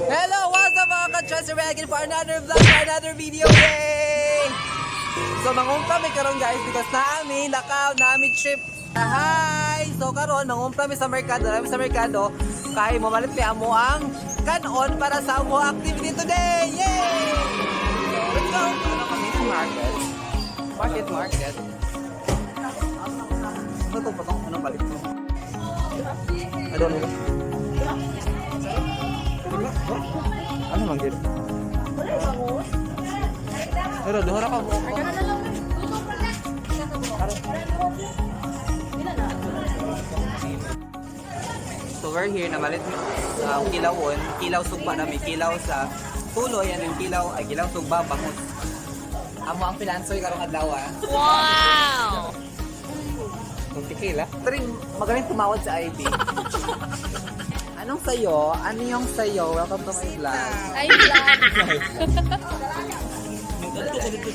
Hello! What's up, mga ka-Chester again for another vlog, for another video! Yay! So mangumpra mi karon, guys, because naami lakaw, naami trip. Hi! So karon mangumpra mi sa merkado, nami sa merkado kay mamalit mi amo ang kanon para sa amo activity today. Yay! So let's go. Ano kami sa market? Market, market. Ano to patong anong balik to? I don't know. Ano man gid? Pero duha ra ka buok ko. So we're here, namalit kilawon, kilaw sugba na may kilaw sa tuloy, yan yung kilaw, ay kilaw sugba, bangus. Amo ang pilansoy karong adlaw ah. Wow! Kung tikila. Pero magaling tumawad sa ID. Anong sayo? Ano yung sayo? Welcome to my vlog. Ay, vlog.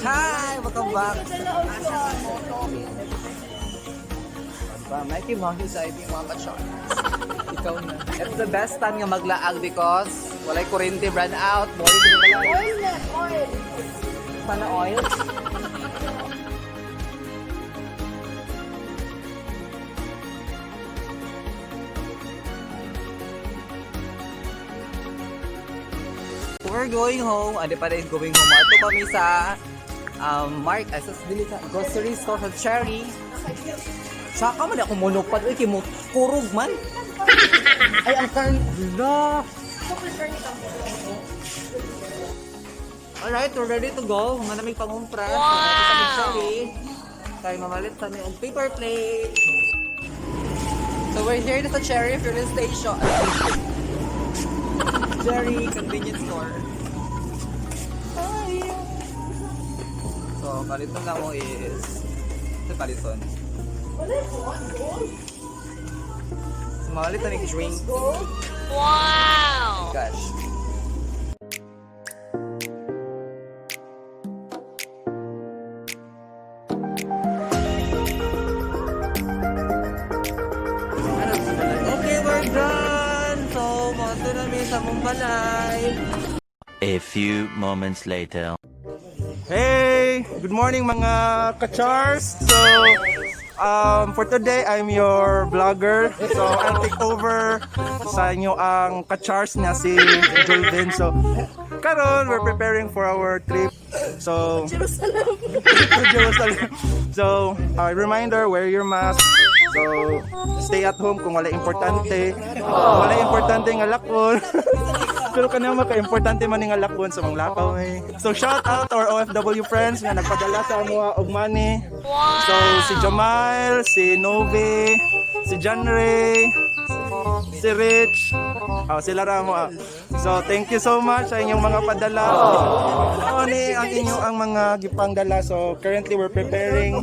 Hi! Welcome back. Ba, Mikey Monkey sa ID mga ka. Ikaw na. It's the best time nga maglaag because walay kuryente, brand out. Boy, Oil na, oil. Sana oil. We're going home. Adi pa rin going home. Ato kami sa Mark, sa dili sa grocery store sa Cherry. Saka man ako monopod. Uy, kay mo kurog man. Ay, ang karn. Hala. Alright, we're ready to go. Manamig pangumpra. Wow! Sorry. Tayo mamalit sa og paper plate. So we're here sa Cherry Fuel Station. Cherry Convenience Store. Hi! So, paliton lang mo is... Ito paliton. So, mamalit na may drink. Wow! Gosh. Okay, we're done! So, mga namin sa Mumbalay. A few moments later. Hey! Good morning, mga ka-chars! So, for today, I'm your vlogger. So, I'll take over sa inyo ang ka-chars na si Julvin. So, karon we're preparing for our trip. So, Jerusalem. Jerusalem. So, reminder, wear your mask. So, stay at home kung wala importante. Kung wala importante nga lakon. Pero kanang maka-importante man nga lakon sa mga lakaw eh. So shout out to our OFW friends nga nagpadala sa amo og money. So si Jamal, si Novi, si John Ray, si Rich. Oh, sila ra mo. Ah. So thank you so much sa inyong mga padala. Oh, ni ang inyong ang mga gipangdala. So currently we're preparing.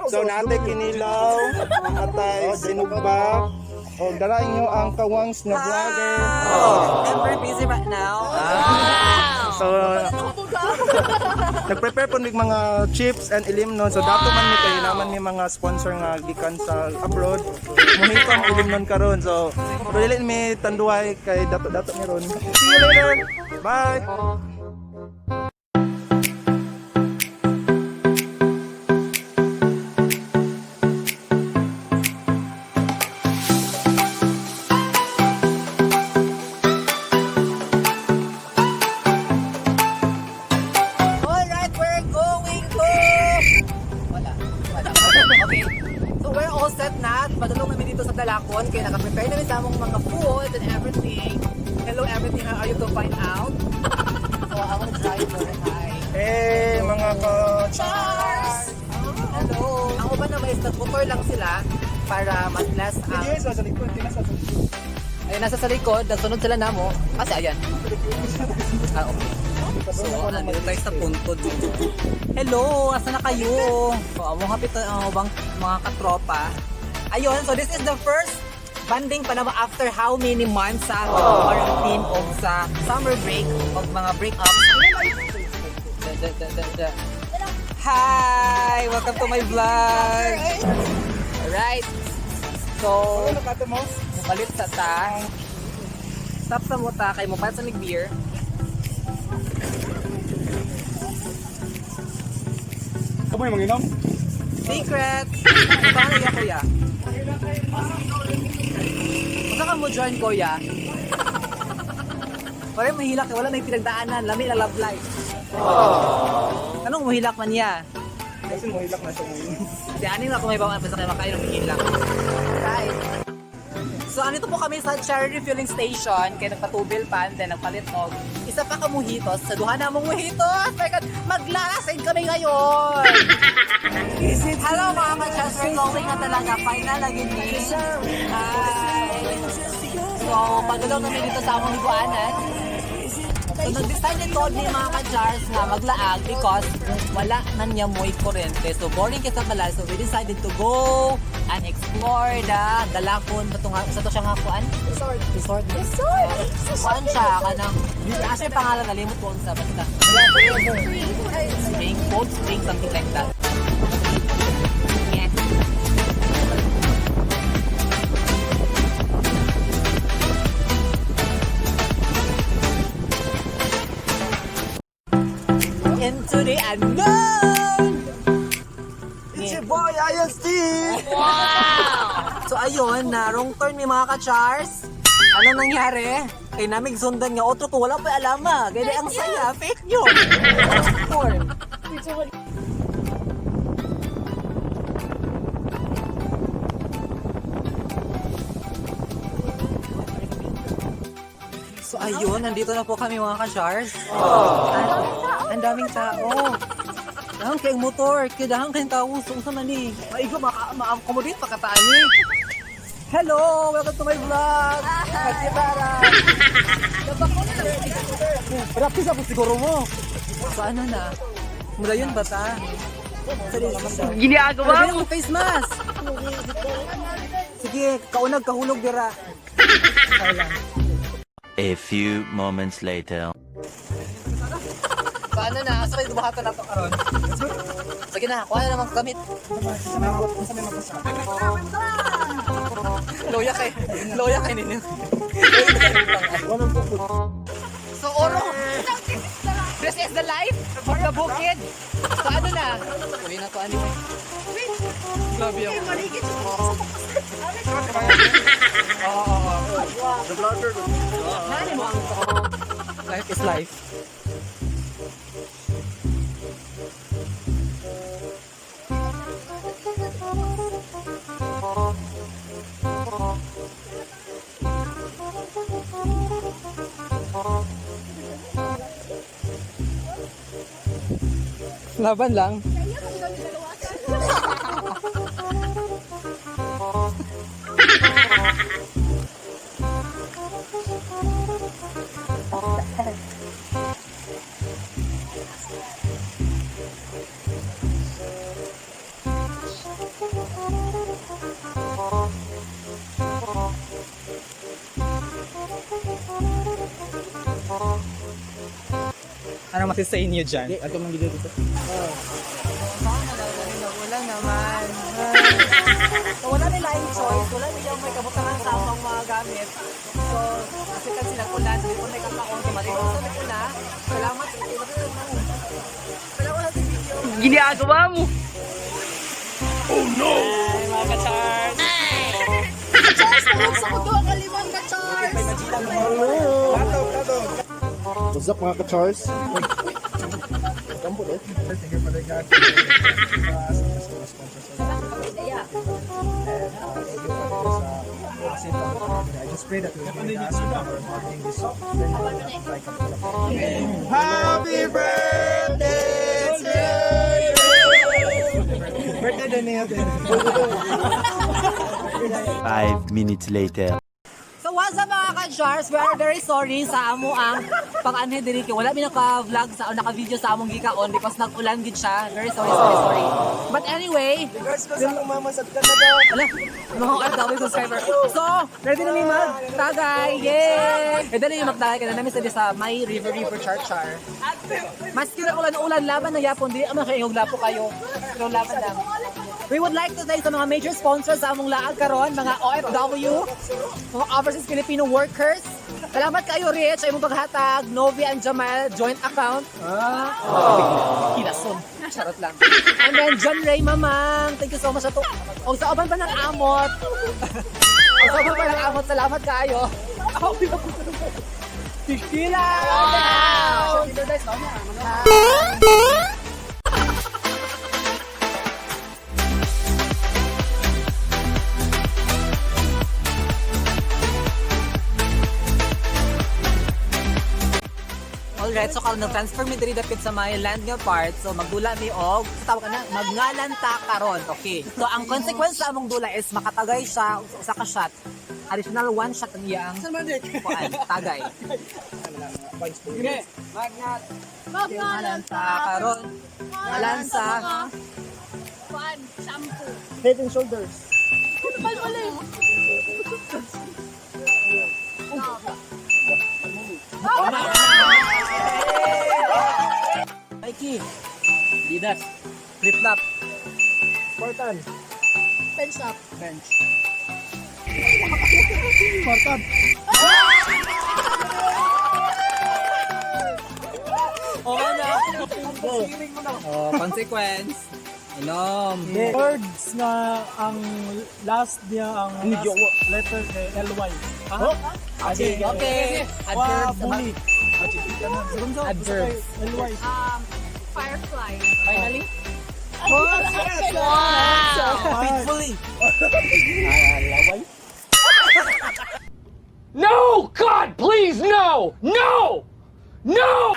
So natin kinilaw, atay sinugba. O dala inyo ang kawangs na vlogger. I'm very busy right now. So nag-prepare po mig mga chips and ilimnon. So dato man mi kay naman mi mga sponsor nga gikan sa abroad. Muhito ang ilimnon karon. So pero dili mi tanduay kay dato-dato mi ron. See you later. Bye. Alright, we're going to... Wala. Wala. Okay. So we're all set na. Padulong namin dito sa Dalakon. Kaya naka-prepare namin sa among mga food and everything. Hello everything. How are you to find out? So I want to driver. Hi. Hey, mga ka Chars! Hello! Ang uban naman is nagmotor lang sila para mas less ang... Yes, sa likod, nasa sa likod. Ay, nasa sa likod, nagsunod sila namo. Kasi ayan. Ah, okay. So, nandito tayo sa puntod. Hello! Asa na kayo? So, amo hapit ang ubang mga katropa. Ayun, so this is the first banding pa naman after how many months sa quarantine o sa summer break o mga break-ups. Da, da, da, da, da. Hi! Welcome to my vlog! Alright! So, Ano ka mo? Malit sa ta. Stop sa muta kay mo sa mig beer. Kamoy manginom? Secret! Paano ya, kuya? Basta ka mo join, kuya. Parang mahilak, eh. Wala na yung pinagdaanan. Lami na love life. Anong muhilak man niya? Kasi mohilak na siya ngayon. Kasi ani na ako may bawang basta kayo makain ng muhilak. Right. So andito po kami sa Cherry Refueling Station kaya nagpatubil pa and then nagpalit og isa pa ka mojitos sa duha na mong mojitos. My God, maglalasing kami ngayon. Hello mga ka-chas, we're going na talaga. Final lagi ni. Hi! So, pagalaw kami dito sa among higuanan. So, nag-decide nito ni mga ka-jars nga maglaag because wala man niya mo'y kurente. So, boring kita pala. So, we decided to go and explore the Dalakon. Sa to siya nga kuan? Resort. Resort. Resort! Kuan siya, kanang, asa yung pangalan, nalimot ko unsa basta. Spring, Cold Spring, something like that. Yeah. Into the unknown! It's your boy, IST! Wow! So ayun, na wrong turn mi mga ka-chars. Ano nangyari? Kay namig sundan nga otro ko wala pa alama. Gani ang saya, fake news. Porn. So ayun, nandito na po kami mga ka-chars. Ang daming tao. Dahang kayong motor, kaya dahang kayong tao, so unsa man ni. Maigo maka-accommodate pa kataan ni. Hello, welcome to my vlog. Kachibara. Practice ako siguro mo. So ano na? Mula yun ba ta? Ginagawa Grabe mo face mask. Sige, kaunag kahulog dira. A few moments later. So ano na, asa kayo buhatan na to karon? Sige na, kuha na naman gamit. Loya kay, loya kay ninyo. So oro. This is the life for the bukid. So ano na? Uwi na to anyway. Grabe ako. Oo. The vlogger. Nani mo ang Life is life. Laban lang. Ano masisay niyo dyan? Ato man gid dito. Wala naman. So, wala nila yung choice. Wala nila may kabutangan sa among mga gamit. So, kasi kasi nag-ulan, hindi ko may kakaon. So, maligo sa may una. Salamat. Salamat sa video. Ginagawa mo! Ay, mga ka-charge. Ka-Charles! Nahulog sa kudo ang kalimang ka-Charles! What's up mga ka-Charles? Kampo eh. Thank you for the God. Sa sponsors. And thank you for this I just pray that you will guide us in our marketing this Happy birthday to you! Birthday din niya. 5 minutes later. So what's up mga ka-jars? We are very sorry sa amo ang pag-anhe diri kay wala mi naka-vlog sa o naka-video sa among gikaon because nag-ulan gid siya. Very sorry, sorry, sorry. But anyway, Regards ko sa akong mama sa Canada. wala, mga OFW subscriber. So, ready na mi magtagay. Yay! Eh, dali yung magtagay ka na namin sa sa May River River Char Char. Maski na ulan-ulan, laban na yapon. Dili man kayo lapo kayo. Pero laban lang. We would like to thank sa mga major sponsors sa among laag karon, mga OFW, mga overseas Filipino workers. Salamat kayo, Rich, sa imong paghatag, Novi and Jamal, joint account. Ah. Hinason. Charot lang. And then John Ray Mamang, thank you so much ato. Og sa uban pa ng amot. Og sa uban pa ng amot, salamat kayo. Tequila! Wow! Alright, so karon nag-transfer mi diri dapit sa may land nga part. So magdula mi og sa tawag na magngalan ta karon. Okay. So ang consequence sa among dula is makatagay siya usa ka shot. Additional one shot ang iyang kuan, tagay. Magngalan Ta karon. Ngalan sa Kuan, shampoo. Head and shoulders. Palmolive. Mikey. Adidas. Flip flop. Spartan. Pen shop. Bench. Spartan. Oh, ano? Oh, consequence. Inom. Words na ang last niya, ang last letter kay LY. Okay. Wa Adverbs. bully. Adverbs. LY. Firefly. Finally. Wow! Faithfully. No! God, please, no! No! No!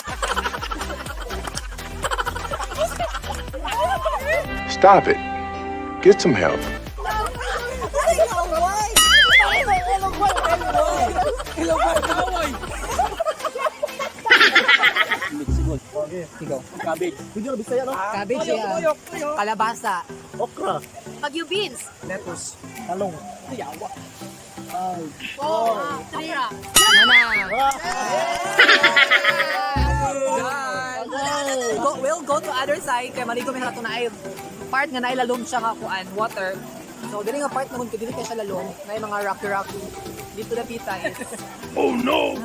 Stop it. Get some help. Ikaw. Cabbage. Pwede na Bisaya, no? Cabbage yan. Kalabasa. Okra. Bagyo beans. Lettuce. Talong. Four. Three. Nana. Done. Go, we'll go to other side kay maligo mi harato na ay part nga nailalom siya nga kuan water. So dili nga part naman dili kay siya lalom na mga rocky rocky. Dito na pita is. Oh no!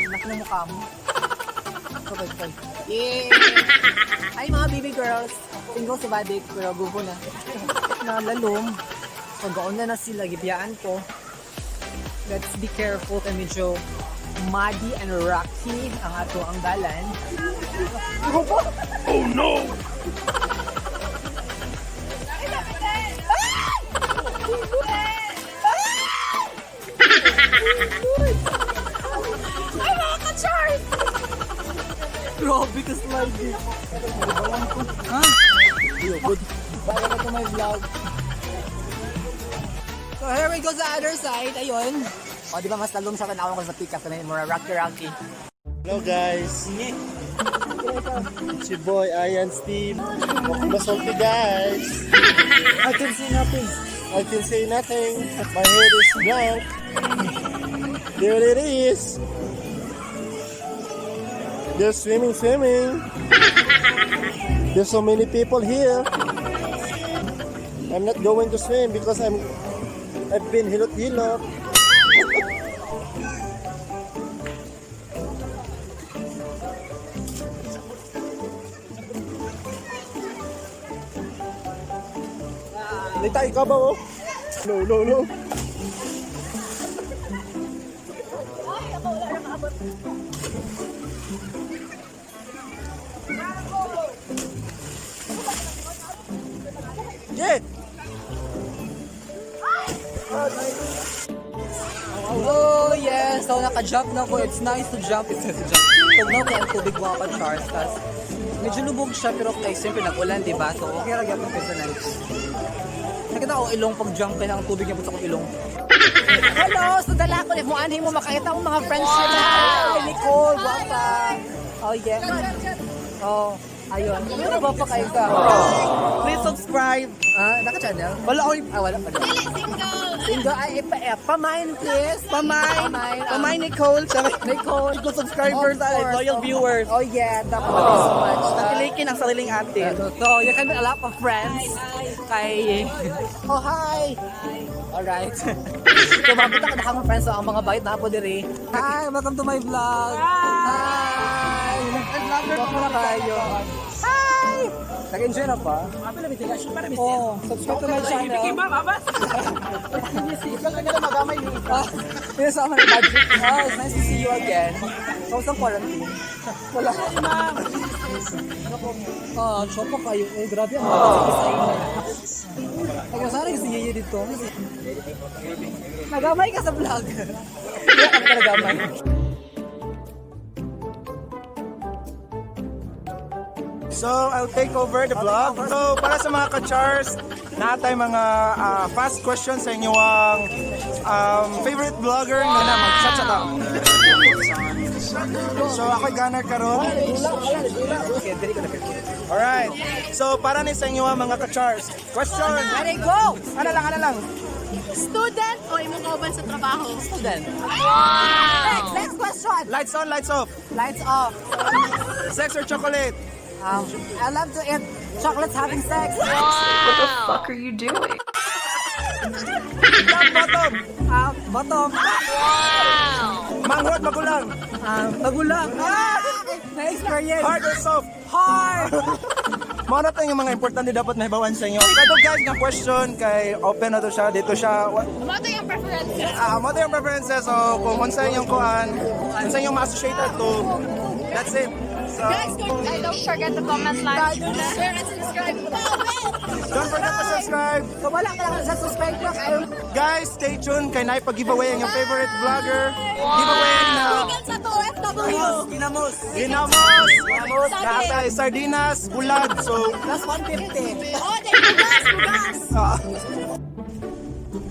Laki ng mukha mo. Sabay sabay. Yay! Hi mga baby girls. Single si Vadik pero gubo na. Nalalom. So gaon na na sila gibiyaan ko. Let's be careful kay medyo muddy and rocky ang ato ang dalan. Oh no! Ay, mga ka-chars! Grabe ka slide. Ha? Bago na to my vlog. So here we go sa other side. Ayun. O, di ba mas lalong sa tanawan ko sa pickup na more rocky rocky. Hello guys. It's your boy Ian Steve. Okay, masulti guys. I can see nothing. I can say nothing. My head is blank. There it is. They're swimming, swimming. There's so many people here. I'm not going to swim because I've been hilot hilot. Lita, ikaw ba oh? No, no, no. Ay, ako wala na maabot. Yeah. Oh, yes! So, naka-jump na ko. It's nice to jump. It's nice to jump. Tugnaw kay ang tubig mga ka-chars. Tas, medyo lubog siya, pero kay siyempre nag-ulan, di ba? So, okay ra gyapon kay sa night. Nakita ko ilong pag-jump kaya ang tubig niya sa akong ilong. Hello! So, dala ko. If mo anhin mo, makakita mo mga friendship. Wow! Hi, Nicole! Guwapa! Oh, yeah. Oh, ayun. Pero guwapa kayo ka. Please subscribe. Ah, naka-channel? Wala ko Ah, wala pa. Dili, single. Single, ay, pamine, please. Pamine. Pamine. Pamine Nicole. Nicole. Good subscribers, Of course. loyal viewers. Oh yeah, dapat thank you so much. Tangkilikin ang sariling atin. So, you can meet a lot of friends. Kay... Oh, hi! Alright. So, mabita ka na kang friends. So, ang mga bait na po diri. Hi! Welcome to my vlog! Hi! Welcome na kayo. Hi! Nag-enjoy na ba? Oh, subscribe to my channel. Ah, pinasama ng budget. Oh, it's nice to see you again. Kamusta ang quarantine? Wala. Ah, chopa kayo. Eh, grabe ang mga sa inyo. Ay, saan si Yeye dito? Nagamay ka sa vlog. Hindi ka nagamay. So, I'll take over the vlog. So, para sa mga ka-chars, natay mga fast questions sa inyong favorite vlogger nga na mag-chat-chat ako. So, ako'y gunner karon. Alright. So, para ni sa inyo ang mga ka-chars. Question! Ready, go! Ano lang, ano lang? Student o imong kauban sa trabaho? Student. Wow! Next, next question. Lights on, lights off. Lights off. Sex or chocolate? I love to eat chocolates having sex. What the fuck are you doing? Top, bottom. Bottom. Manghod, magulang. Magulang. Ah! Na-experience. Hard or soft? Hard! Mao na yung mga importante dapat nahibawan sa inyo. Kato guys, nga question kay open na to siya. Dito siya. Mo to yung preferences. Ah, mo yung preferences. So, kung unsa inyong kuan, unsa inyong ma-associated to, that's it. So, Guys, don't forget to comment, like, share, and subscribe. Don't forget to subscribe. Kung wala ka lang sa subscribe ko, kayo. Guys, stay tuned kay Nay pag-giveaway ang inyong favorite vlogger. Giveaway na Gikan sa to OFW. Ginamos! Ginamos! Natay, sardinas, bulad. So, Plus 150. Oh, dahil bugas, bugas.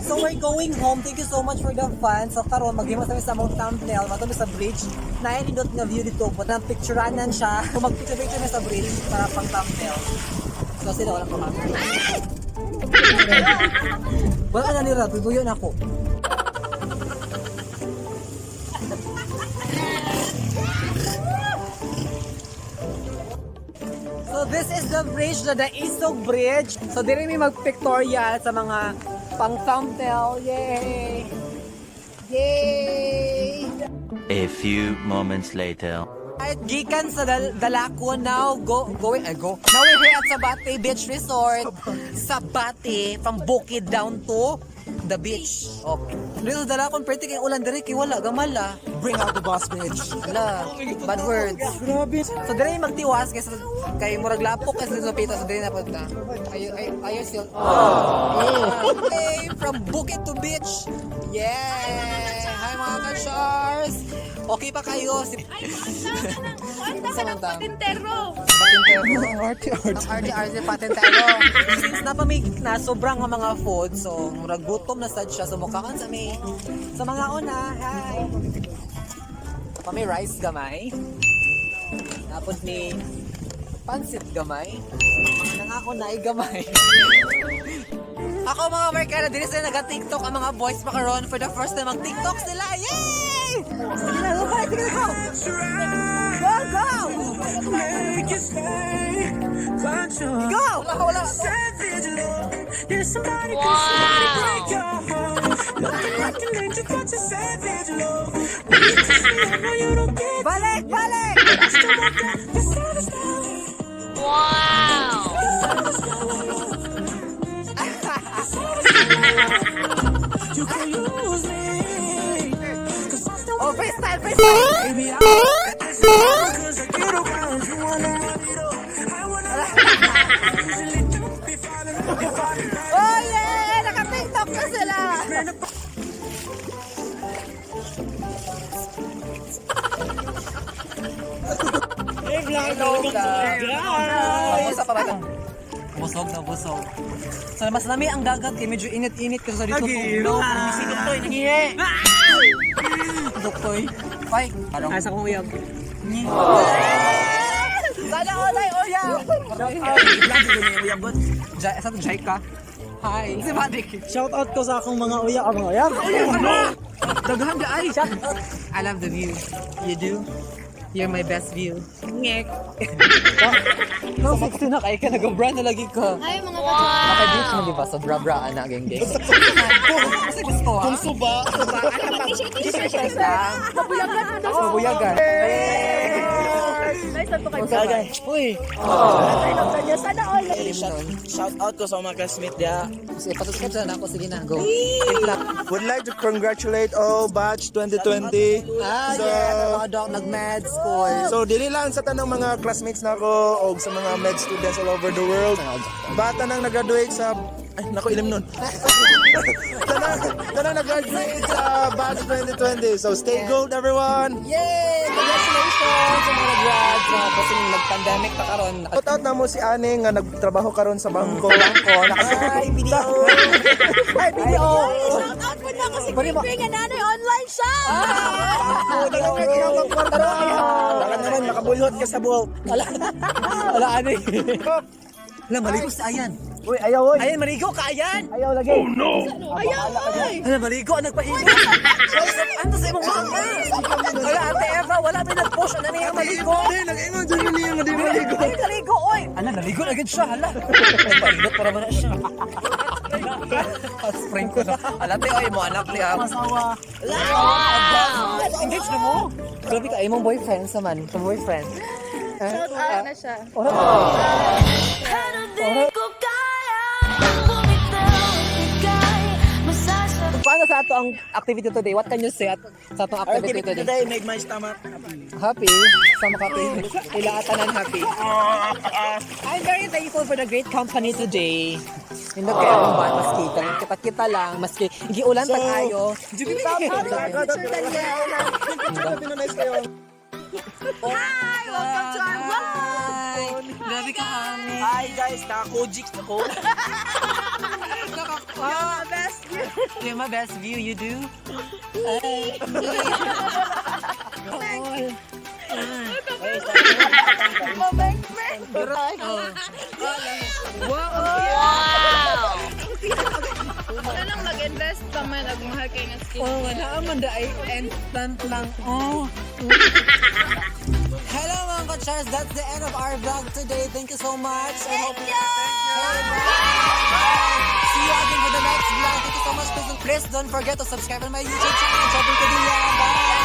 So we're going home. Thank you so much for the fun. So karon maghimo sa mi sa among thumbnail, mato mi sa bridge. Nainindot nga view dito. But nang pictureanan siya. Kung mag-picture-picture mi sa bridge para pang thumbnail. So sila walang pamangkin. Wala na nila, tutuyo na ako. So this is the bridge, the Daisog Bridge. So diri mi magpictorial sa mga pang thumbnail. Yay! Yay! A few moments later. At gikan sa Dalako now go going go. Now we're here at Sabate Beach Resort. Sabate from Bukid down to the beach. Okay. Dito sa Dalako pretty kay ulan diri kay wala gamala. Bring out the boss bitch. Wala. Bad words. Grabe. So diri magtiwas kay kay murag lapok kay sa pita so diri na punta. Ayo ayo ayo still. Oh. Okay, from Bukid to beach. Yeah. Hi mga ka-chars. Okay pa kayo? Si Ay, anda ka ng patintero. Patintero. Arte-arte. Ang arte-arte patentero. Since napamig na sobrang ang mga food, so murag gutom na sad siya. So mukhaan sa may sa mga una. Hi. Pa may rice gamay. Tapos ni pansit gamay. Nangako na ay gamay. Ako mga barkada, dili sila naga-TikTok ang mga boys pa karon for the first time mag-TikTok sila. Yay! Sige na, go, sige na, go! Go, go! Go! Wala, wala. Balik, balik! Oh, freestyle, freestyle! Oh yeah! Naka-TikTok na sila! Hello, guys! pa ba? Busog na busog. So, mas lami ang dagat kay medyo init-init kasi sa dito tugnaw. Si Doktoy, nangiye! Doktoy. Ay, parang... Asa kong uyab. Sana olay uyab! Jai, sa to Jai ka? Hi. Si Patrick. Shout out ko sa akong mga uya, mga uya. Oh no! Daghan da ay. I love the view. You do? You're my best view. Ngek. No, 16 na kay ka nag-bra na lagi ka. Ay, mga ka-Charles. Naka-beach mo, di ba? So bra-bra ana geng geng. Kasi gusto ha. Kung suba. T-shirt lang. Mabuyagan mo daw. Mabuyagan. Nice na to kay Uy. Sana all. Shout out ko sa mga classmate dia. Sige, pasuscribe na ako. Sige na, go. Would like to congratulate all batch 2020. Ah, So, yeah. Mga dog, nag-med school. So dili lang sa tanang mga classmates nako o sa mga med students all over the world. Bata nang nag-graduate sa, ay nako, ilim nun. Tanang nag-graduate sa batch 2020. So stay gold, everyone. Yay! Congratulations sa mga nag-grad. Kasi nag-pandemic pa karon. Shout out na mo si Ane nga nagtrabaho karon sa bangko. Bangko. Ay, BDO! Ay, BDO! Shout out po na kasi Green nga nanay online shop. Baka naman makabulhot ka sa buhok. Wala, wala ano eh. Wala, maligo sa ayan. Uy, ayaw oy. Ayan, maligo ka, ayan! Ayaw lagi. Oh no. Ayaw, ay. Wala, maligo, nagpahilo. Ano sa imong mama? Wala, Ate Eva, wala may nag-push. Ano niya maligo? Hindi, nag-ingon dyan yun niya nga di maligo. Ay, naligo, oy! Ala, naligo na agad siya, hala. Nagpahilot para ba na siya? Spring ko na. Ala, te, oy, mo anak niya. Asawa. Engage na mo. Grabe ka, imong boyfriend sa man. Itong boyfriend. Shout out na siya. Pero di ko kaya bumitaw. Ika'y masasaktan. Paano sa ato ang activity today? What can you say sa atong activity today? Today made my stomach happy. Happy? Sama happy. Ilaatanan happy. I'm very thankful for the great company today. Hindi kaya akong ba, maski kita-kita lang, maski giulan so, tayo. Hi! Welcome to our vlog! Grabe ka kami. Hi guys, nakakojik ako. You're my best view. You're my best view, you do. Wala lang mag-invest pa man ag mahal kay nga skin. Oh, wala man da ay instant lang. Oh. Hello mga ka-Chars, that's the end of our vlog today. Thank you so much. I hope Thank you! See you again for the next vlog. Thank you so much. Please don't forget to subscribe on my YouTube channel. Jobin Cadilla. Bye!